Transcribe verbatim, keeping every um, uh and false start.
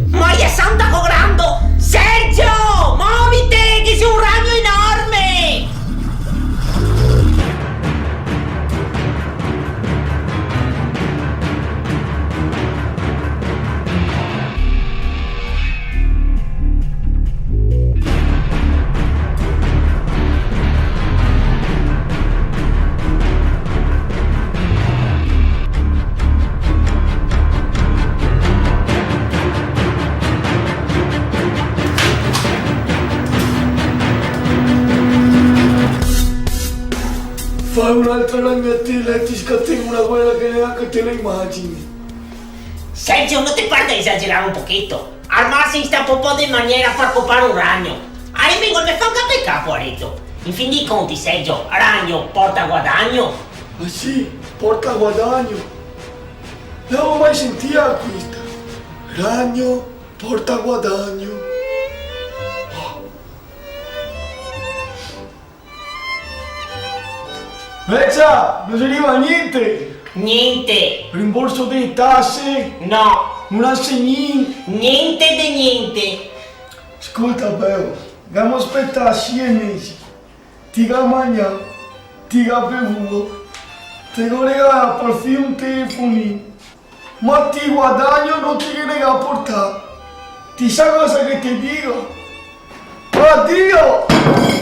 Maria Santa, co grando! Sergio, movite, che xe un ragno enorme! Fai un'altra ragnatela e ti scateno una guera che neanche te la imagini. Sergio, no te par de esagerar un pocheto? Armarse in sta popò de maniera par copar un ragno? A mi me fa anca pecà, poareto. In fin dei conti, Sergio, ragno porta guadagno. Ah sì, porta guadagno. L'avevo mai sentìa questa. Ragno porta guadagno. Vecia, no xe rivà gnente! Gnente! Rimborso de tase? No! Un asenin? Gnente de gnente! Scolta, Beo, gavemo spetà sie mesi. Ti ga magnà, ti ga bevù, te go regalà parfin e telefonin. Ma ti guadagno no ti ghe ne ga portà. Ti sa cosa che te digo? Adio!